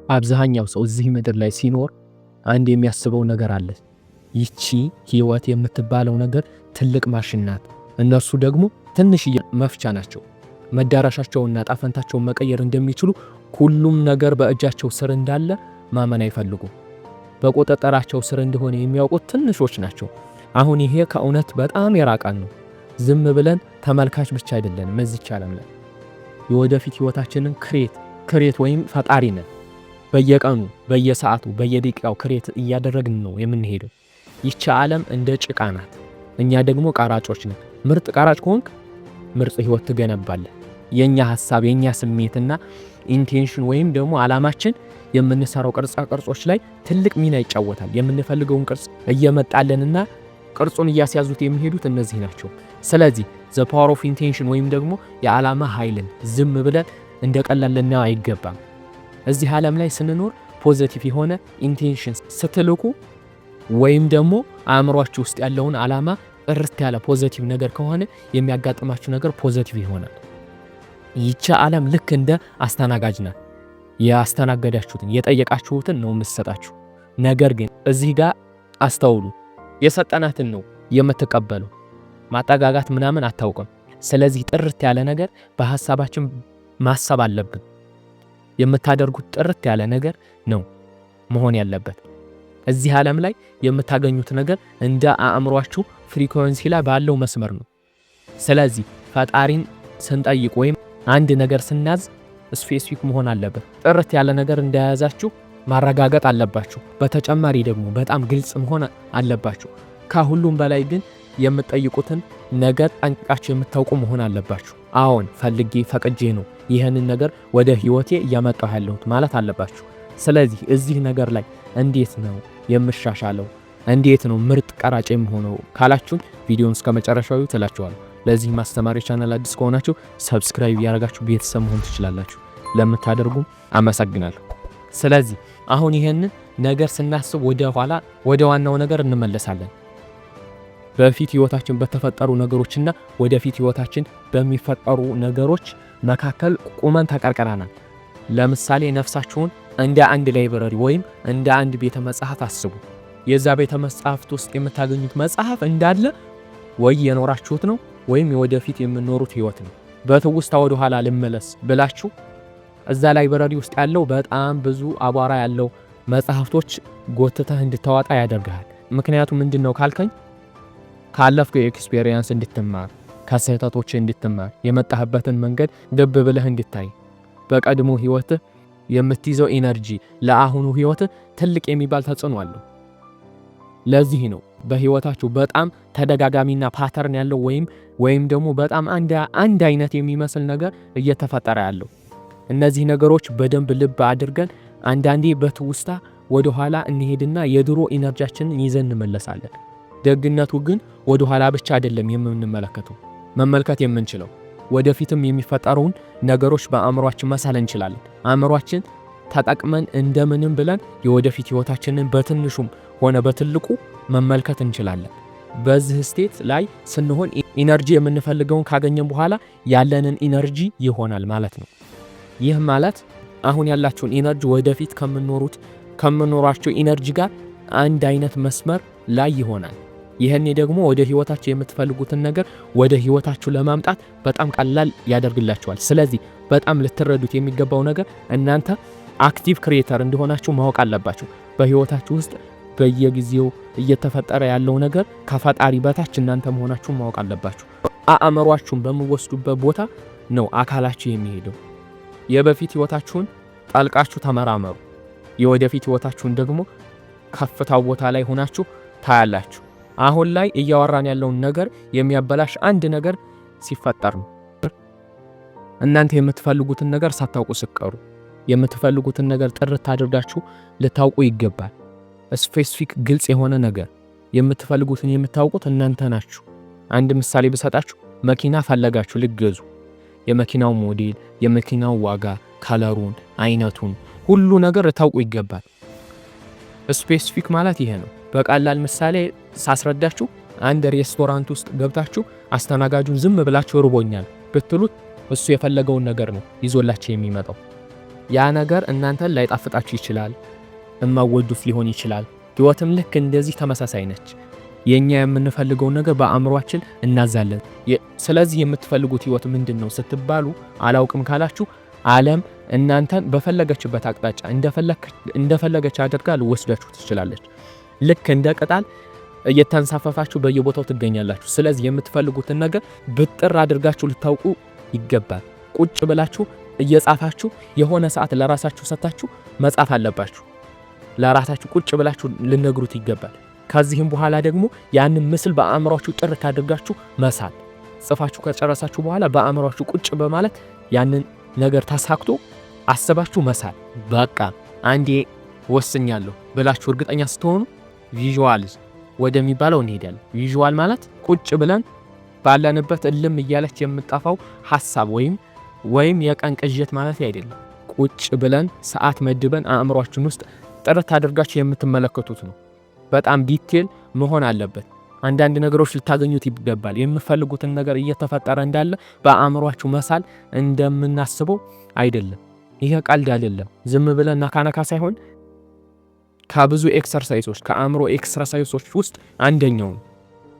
አብዛኛው ሰው እዚህ ምድር ላይ ሲኖር አንድ የሚያስበው ነገር አለ። ይቺ ህይወት የምትባለው ነገር ትልቅ ማሽን ናት። እነርሱ ደግሞ ትንሽዬ መፍቻ ናቸው። መዳረሻቸውንና እጣፈንታቸውን መቀየር እንደሚችሉ፣ ሁሉም ነገር በእጃቸው ስር እንዳለ ማመን አይፈልጉም። በቁጥጥራቸው ስር እንደሆነ የሚያውቁት ትንሾች ናቸው። አሁን ይሄ ከእውነት በጣም የራቀን ነው። ዝም ብለን ተመልካች ብቻ አይደለንም። እዚች ዓለም ላይ የወደፊት ህይወታችንን create ወይም ፈጣሪ ነን። በየቀኑ፣ በየሰዓቱ፣ በየደቂቃው create እያደረግን ነው የምንሄደው። ይቺ ዓለም እንደ ጭቃ ናት፣ እኛ ደግሞ ቀራጮች ነን። ምርጥ ቀራጭ ከሆንክ ምርጥ ህይወት ትገነባለህ። የኛ ሀሳብ፣ የኛ ስሜትና intention ወይም ደግሞ አላማችን የምንሰራው ቅርጻ ቅርጾች ላይ ትልቅ ሚና ይጫወታል። የምንፈልገውን ቅርጽ እየመጣልንና ቅርጹን እያስያዙት የሚሄዱት እነዚህ ናቸው። ስለዚህ the power of intention ወይም ደግሞ የዓላማ ኃይልን ዝም ብለን እንደ ቀላል ልናየው አይገባም። እዚህ ዓለም ላይ ስንኖር positive የሆነ intention ስትልኩ ወይም ደግሞ አእምሯችሁ ውስጥ ያለውን ዓላማ ጥርት ያለ positive ነገር ከሆነ የሚያጋጥማችሁ ነገር positive ይሆናል። ይቺ ዓለም ልክ እንደ አስተናጋጅ ናት። ያስተናገዳችሁትን፣ የጠየቃችሁትን ነው የምትሰጣችሁ። ነገር ግን እዚህ ጋር አስተውሉ፣ የሰጠናትን ነው የምትቀበለው። ማጠጋጋት ምናምን አታውቅም። ስለዚህ ጥርት ያለ ነገር በሀሳባችን ማሰብ አለብን። የምታደርጉት ጥርት ያለ ነገር ነው መሆን ያለበት። እዚህ ዓለም ላይ የምታገኙት ነገር እንደ አእምሯችሁ frequency ላይ ባለው መስመር ነው። ስለዚህ ፈጣሪን ስንጠይቅ ወይም አንድ ነገር ስናዝ specific መሆን አለበት። ጥርት ያለ ነገር እንደያዛችሁ ማረጋገጥ አለባችሁ። በተጨማሪ ደግሞ በጣም ግልጽ መሆን አለባችሁ። ከሁሉም በላይ ግን የምትጠይቁትን ነገር ጠንቅቃችሁ የምታውቁ መሆን አለባችሁ። አዎን፣ ፈልጌ ፈቅጄ ነው ይህንን ነገር ወደ ህይወቴ እያመጣሁ ያለሁት ማለት አለባችሁ። ስለዚህ እዚህ ነገር ላይ እንዴት ነው የምሻሻለው፣ እንዴት ነው ምርጥ ቀራጭ የምሆነው ካላችሁን ቪዲዮን እስከ መጨረሻው ትላችኋለሁ። ለዚህ ማስተማሪ ቻናል አዲስ ከሆናችሁ subscribe እያደረጋችሁ ቤተሰብ መሆን ትችላላችሁ። ለምታደርጉም አመሰግናለሁ። ስለዚህ አሁን ይህንን ነገር ስናስብ ወደ ኋላ ወደ ዋናው ነገር እንመለሳለን። በፊት ህይወታችን በተፈጠሩ ነገሮችና ወደፊት ህይወታችን በሚፈጠሩ ነገሮች መካከል ቁመን ተቀርቅረናል። ለምሳሌ ነፍሳችሁን እንደ አንድ library ወይም እንደ አንድ ቤተ መጽሐፍ አስቡ። የዛ ቤተ መጽሐፍት ውስጥ የምታገኙት መጽሐፍ እንዳለ ወይ የኖራችሁት ነው ወይም የወደፊት የምኖሩት ህይወት ነው። በትውስታ ወደ ኋላ ልመለስ ብላችሁ እዛ library ውስጥ ያለው በጣም ብዙ አቧራ ያለው መጽሐፍቶች ጎትተህ እንድታወጣ ያደርግሃል። ምክንያቱም ምንድን ነው ካልከኝ ካለፍከው experience እንድትማር፣ ከስህተቶች እንድትማር፣ የመጣህበትን መንገድ ልብ ብለህ እንድታይ፣ በቀድሞ ህይወትህ የምትይዘው energy ለአሁኑ ህይወትህ ትልቅ የሚባል ተጽዕኖ አለው። ለዚህ ነው በህይወታችሁ በጣም ተደጋጋሚና pattern ያለው ወይም ደግሞ በጣም አንድ አይነት የሚመስል ነገር እየተፈጠረ ያለው። እነዚህ ነገሮች በደንብ ልብ አድርገን አንዳንዴ በትውስታ ወደ ኋላ እንሄድና የድሮ energy ያችንን ይዘን እንመለሳለን። ደግነቱ ግን ወደ ኋላ ብቻ አይደለም የምንመለከተው፣ መመልከት የምንችለው ወደፊትም የሚፈጠረውን ነገሮች በአእምሯችን መሳል እንችላለን። አእምሯችን ተጠቅመን እንደምንም ብለን የወደፊት ህይወታችንን በትንሹም ሆነ በትልቁ መመልከት እንችላለን። በዚህ state ላይ ስንሆን energy የምንፈልገውን ካገኘን በኋላ ያለንን energy ይሆናል ማለት ነው። ይህ ማለት አሁን ያላችሁን energy ወደፊት ከምኖራቸው energy ጋር አንድ አይነት መስመር ላይ ይሆናል። ይህኔ ደግሞ ወደ ህይወታችሁ የምትፈልጉትን ነገር ወደ ህይወታችሁ ለማምጣት በጣም ቀላል ያደርግላችኋል። ስለዚህ በጣም ልትረዱት የሚገባው ነገር እናንተ active creator እንደሆናችሁ ማወቅ አለባችሁ። በህይወታችሁ ውስጥ በየጊዜው እየተፈጠረ ያለው ነገር ከፈጣሪ በታች እናንተ መሆናችሁን ማወቅ አለባችሁ። አእምሯችሁን በምወስዱበት ቦታ ነው አካላችሁ የሚሄደው። የበፊት ህይወታችሁን ጠልቃችሁ ተመራመሩ። የወደፊት ህይወታችሁን ደግሞ ከፍታው ቦታ ላይ ሆናችሁ ታያላችሁ። አሁን ላይ እያወራን ያለውን ነገር የሚያበላሽ አንድ ነገር ሲፈጠር ነው። እናንተ የምትፈልጉትን ነገር ሳታውቁ ስትቀሩ፣ የምትፈልጉትን ነገር ጥርት አድርጋችሁ ልታውቁ ይገባል። Specific፣ ግልጽ የሆነ ነገር የምትፈልጉትን የምታውቁት እናንተ ናችሁ። አንድ ምሳሌ ብሰጣችሁ፣ መኪና ፈለጋችሁ ልትገዙ፣ የመኪናው ሞዴል፣ የመኪናው ዋጋ፣ color ኡን፣ አይነቱን፣ ሁሉ ነገር ልታውቁ ይገባል። Specific ማለት ይሄ ነው። በቀላል ምሳሌ ሳስረዳችሁ፣ አንድ ሬስቶራንት ውስጥ ገብታችሁ አስተናጋጁን ዝም ብላችሁ ርቦኛል ብትሉት እሱ የፈለገውን ነገር ነው ይዞላችሁ የሚመጣው። ያ ነገር እናንተን ላይጣፍጣችሁ ይችላል፣ እማወዱት ሊሆን ይችላል። ህይወትም ልክ እንደዚህ ተመሳሳይ ነች። የኛ የምንፈልገውን ነገር በአእምሯችን እናዛለን። ስለዚህ የምትፈልጉት ህይወት ምንድን ነው ስትባሉ አላውቅም ካላችሁ ዓለም እናንተን በፈለገችበት አቅጣጫ እንደፈለገች አድርጋ ልወስዳችሁ ትችላለች። ልክ እንደ ቅጠል እየተንሳፈፋችሁ በየቦታው ትገኛላችሁ። ስለዚህ የምትፈልጉትን ነገር ብጥር አድርጋችሁ ልታውቁ ይገባል። ቁጭ ብላችሁ እየጻፋችሁ የሆነ ሰዓት ለራሳችሁ ሰጥታችሁ መጻፍ አለባችሁ። ለራሳችሁ ቁጭ ብላችሁ ልነግሩት ይገባል። ከዚህም በኋላ ደግሞ ያንን ምስል በአእምሯችሁ ጥርት አድርጋችሁ መሳል፣ ጽፋችሁ ከጨረሳችሁ በኋላ በአእምሯችሁ ቁጭ በማለት ያንን ነገር ተሳክቶ አስባችሁ መሳል። በቃ አንዴ ወስኛለሁ ብላችሁ እርግጠኛ ስትሆኑ visual ወደሚባለው እንሄዳለን። Visual ማለት ቁጭ ብለን ባለንበት እልም እያለች የምጠፋው ሀሳብ ወይም የቀን ቅዠት ማለት አይደለም። ቁጭ ብለን ሰዓት መድበን አእምሯችን ውስጥ ጥርት አድርጋችሁ የምትመለከቱት ነው። በጣም detail መሆን አለበት። አንዳንድ ነገሮች ልታገኙት ይገባል። የምፈልጉትን ነገር እየተፈጠረ እንዳለ በአእምሯችሁ መሳል እንደምናስበው አይደለም። ይሄ ቀልድ አይደለም። ዝም ብለን ነካነካ ሳይሆን ከብዙ exercise ኦች፣ ከአእምሮ exercise ኦች ውስጥ አንደኛው ነው።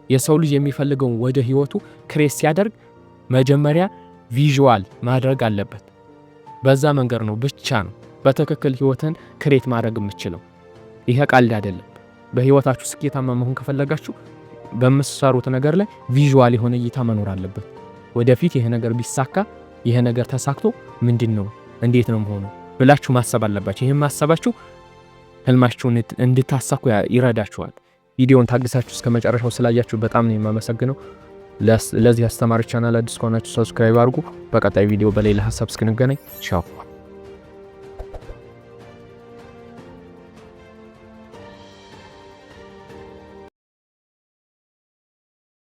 የሰው ልጅ የሚፈልገውን ወደ ህይወቱ create ሲያደርግ መጀመሪያ visual ማድረግ አለበት። በዛ መንገድ ነው ብቻ ነው በትክክል ህይወትን create ማድረግ የምችለው። ይሄ ቀልድ አይደለም። በህይወታችሁ ስኬታማ መሆን ከፈለጋችሁ በምትሰሩት ነገር ላይ visual የሆነ እይታ መኖር አለበት። ወደፊት ይሄ ነገር ቢሳካ፣ ይሄ ነገር ተሳክቶ ምንድን ነው፣ እንዴት ነው መሆኑ ብላችሁ ማሰብ አለባችሁ። ይህም ማሰባችሁ ህልማችሁን እንድታሳኩ ይረዳችኋል። ቪዲዮን ታግሳችሁ እስከ መጨረሻው ስላያችሁ በጣም ነው የማመሰግነው። ለዚህ አስተማሪ ቻናል አዲስ ከሆናችሁ subscribe አድርጉ። በቀጣይ ቪዲዮ በሌላ ሀሳብ እስክንገናኝ ቻው።